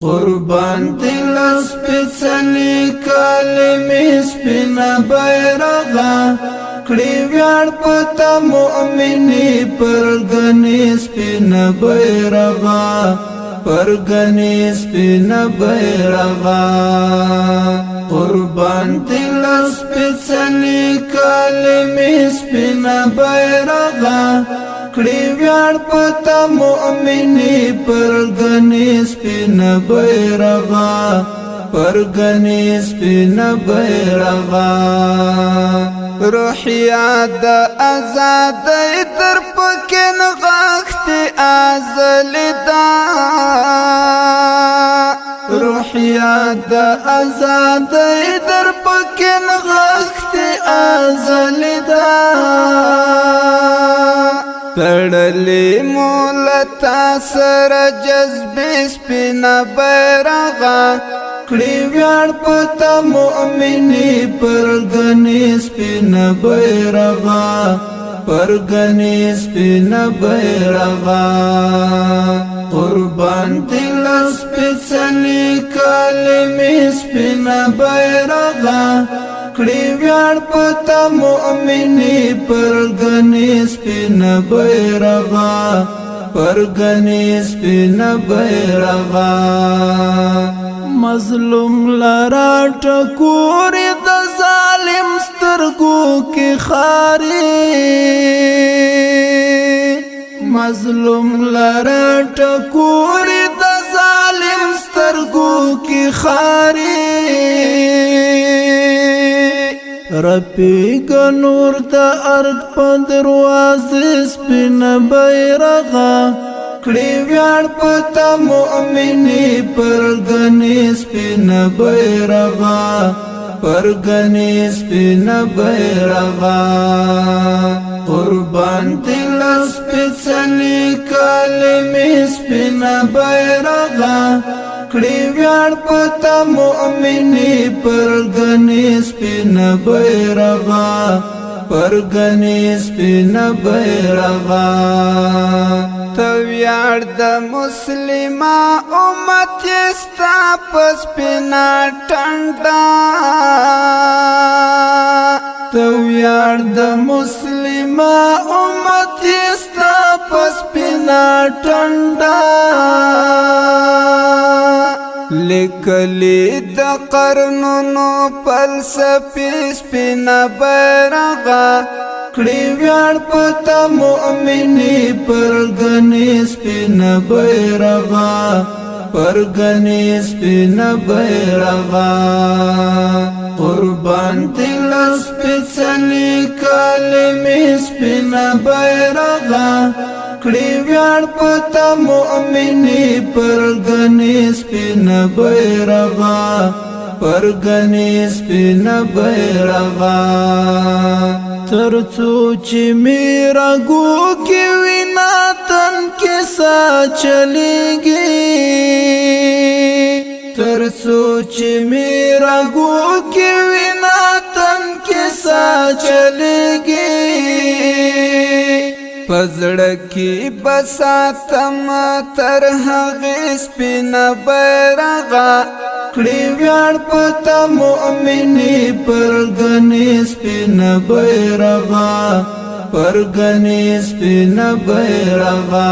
قربان دل سپېڅلې کلمې سپینه بیرغه، کړي ویاړ پتا مؤمنې پرګنې سپینه بیرغه، پرګنې سپینه بیرغه. قربان دل سپېڅلې کلمې سپینه بیرغه، کړي ویاړ پتا مؤمنې پرګنې سپینه بیرغه، پرګنې سپینه بیرغه. روحیا د ازادۍ تر پکې نغښتې ازل ده، روحیا د ازادۍ در پکې نغښتې ازل ده. تړلې مولتا سره جذبې سپینه بیرغه، کړي ویاړ پتا مؤمنې پرګنې سپینه بیرغه، پرګنې سپینه بیرغه. قربان دل سپېڅلې کلمې سپینه بیرغه، کړي ویاړ پتا مؤمنې پرګنې سپینه بیرغه، پرګنې سپینه بیرغه. مظلوم لرا ټکوري د ظالم سترګو کې خاري، مظلوم لرا ټکوري د ظالم سترګو کې خاري. رپی نور د ارګ په دروازې سپینه بیرغه، کړي ویاړ پتا مؤمنې پرګنې سپینه بیرغه، پرګنې سپینه بیرغه. قربان دل سپېڅلې کلمې سپینه بیرغه، کړي ویاړ پتا مؤمنې پرګنې سپینه بیرغه، پرګنې سپینه بیرغه. ته ویاړ د مسلمه امت ستا په سپینا ټنډه، ته ویاړ د مسلمه امت ستا په سپینا ټنډه. لیکلی د قرنونو فلسفې سپینه بیرغه، کړي ویاړ پتا مؤمنې پرګنې سپینه بیرغه، پرګنې سپینه بیرغه. قربان دل سپېڅلې کلمې سپینه بیرغه، کړي ویاړ پتا مؤمنې پرګنې سپینه بیرغه، پرګنې سپینه بیرغه. ترڅو چې میرا ګو کې وینا تن کې سا چلیږي، ترڅو چې میرا ګو کې وینا تن کې سا چلیږي. پزړه کې بساتم تر هغې سپینه بیرغه، کړي ویاړ پتا مؤمنې پرګنې سپینه بیرغه، پرګنې سپینه بیرغه.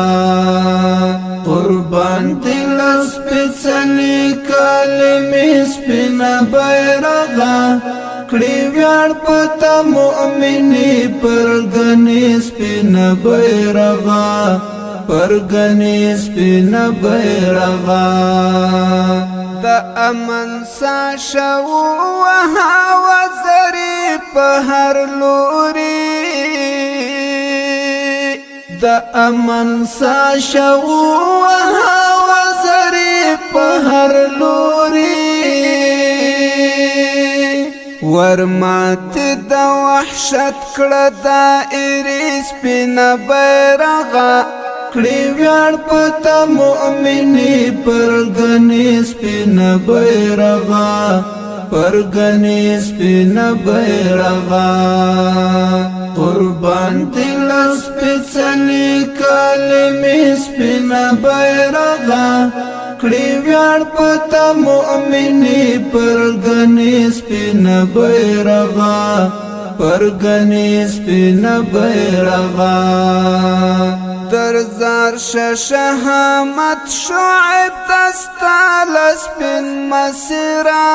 قربان دل سپېڅلې کلمې سپینه بیرغه، کړي ویاړ پتا مؤمنې پرګنې سپینه بیرغه، پرګنې سپینه بیرغه. د امن ساشو وها وزري په هر لوري، د امن ساشو وها وزري په هر لوري. ورمات د وحشت کړه دایرې سپینه بیرغه، کړي ویاړ پتا مؤمنې پرګنې سپینه بیرغه، پرګنې سپینه بیرغه. قربان دل سپېڅلې کلمې سپینه بیرغه، کړي ویاړ پتا مؤمنی پرګنې سپین بیرغا، پرګنې سپین بیرغا۔ درزار شهامت شعیب دستال سپین مسیرا،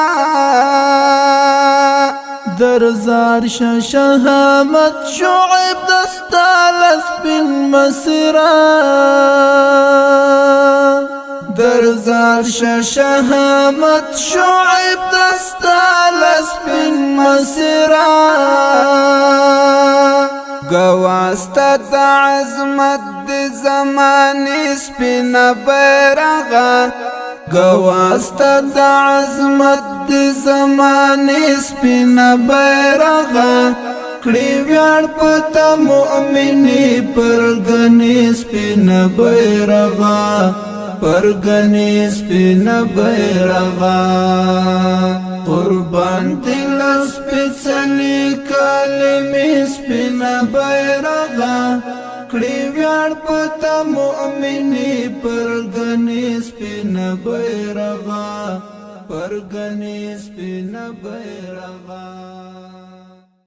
درزار شهامت شعیب دستال سپین مسیرا، درزار شهامت شعیب دستال سپین مسیرا۔ گواسته د عظمت د زمانې سپین بیرغه، گواسته د عظمت د زمانې سپین بیرغه۔ کړي ویاړ پتا مؤمنی پرګنې سپین بیرغه، پرګنې سپین بیرغه۔ قربان دل سپېڅلې کلمې سپین بیرغه۔ کړي ویاړ پتا مؤمنی پرګنې سپین بیرغه، پرګنې سپین بیرغه۔